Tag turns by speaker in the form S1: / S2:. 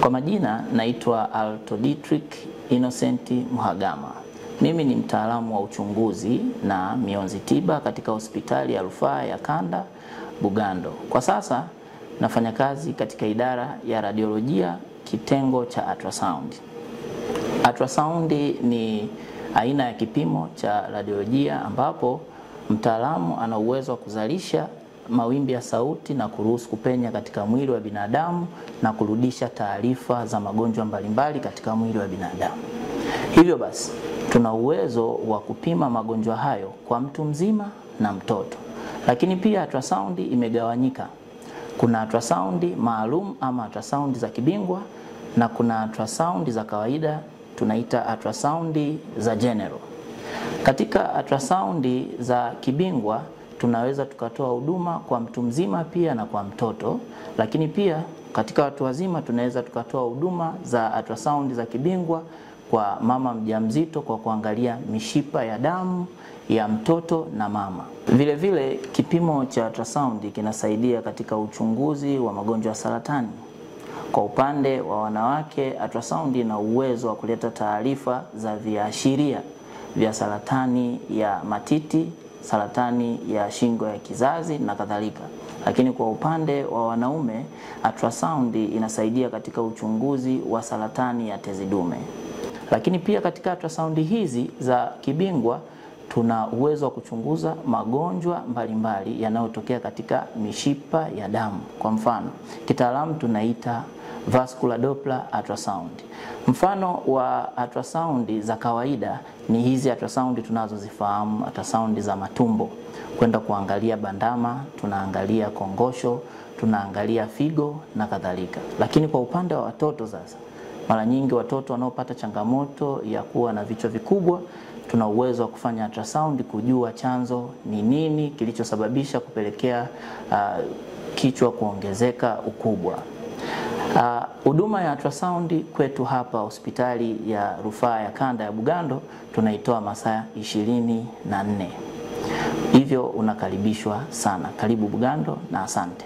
S1: Kwa majina naitwa Altodietrich Innocent Mhagama. Mimi ni mtaalamu wa uchunguzi na mionzi tiba katika hospitali ya rufaa ya Kanda Bugando. Kwa sasa nafanya kazi katika idara ya radiolojia, kitengo cha ultrasound. Ultrasound ni aina ya kipimo cha radiolojia ambapo mtaalamu ana uwezo wa kuzalisha mawimbi ya sauti na kuruhusu kupenya katika mwili wa binadamu na kurudisha taarifa za magonjwa mbalimbali katika mwili wa binadamu. Hivyo basi, tuna uwezo wa kupima magonjwa hayo kwa mtu mzima na mtoto. Lakini pia ultrasound imegawanyika. Kuna ultrasound maalum ama ultrasound za kibingwa na kuna ultrasound za kawaida, tunaita ultrasound za general. Katika ultrasound za kibingwa tunaweza tukatoa huduma kwa mtu mzima pia na kwa mtoto, lakini pia katika watu wazima tunaweza tukatoa huduma za ultrasound za kibingwa kwa mama mjamzito kwa kuangalia mishipa ya damu ya mtoto na mama. Vile vile kipimo cha ultrasound kinasaidia katika uchunguzi wa magonjwa ya saratani. Kwa upande wa wanawake, ultrasound ina uwezo wa kuleta taarifa za viashiria vya saratani ya matiti, saratani ya shingo ya kizazi na kadhalika. Lakini kwa upande wa wanaume, ultrasound inasaidia katika uchunguzi wa saratani ya tezi dume. Lakini pia katika ultrasound hizi za kibingwa tuna uwezo wa kuchunguza magonjwa mbalimbali yanayotokea katika mishipa ya damu. Kwa mfano, kitaalamu tunaita vascular Doppler ultrasound. Mfano wa ultrasound za kawaida ni hizi ultrasound tunazozifahamu, ultrasound za matumbo, kwenda kuangalia bandama, tunaangalia kongosho, tunaangalia figo na kadhalika. Lakini kwa upande wa watoto sasa, mara nyingi watoto wanaopata changamoto ya kuwa na vichwa vikubwa, tuna uwezo wa kufanya ultrasound kujua chanzo ni nini kilichosababisha kupelekea kichwa kuongezeka ukubwa. Huduma ya ultrasound kwetu hapa hospitali ya rufaa ya Kanda ya Bugando tunaitoa masaa 24. Hivyo unakaribishwa sana. Karibu Bugando na asante.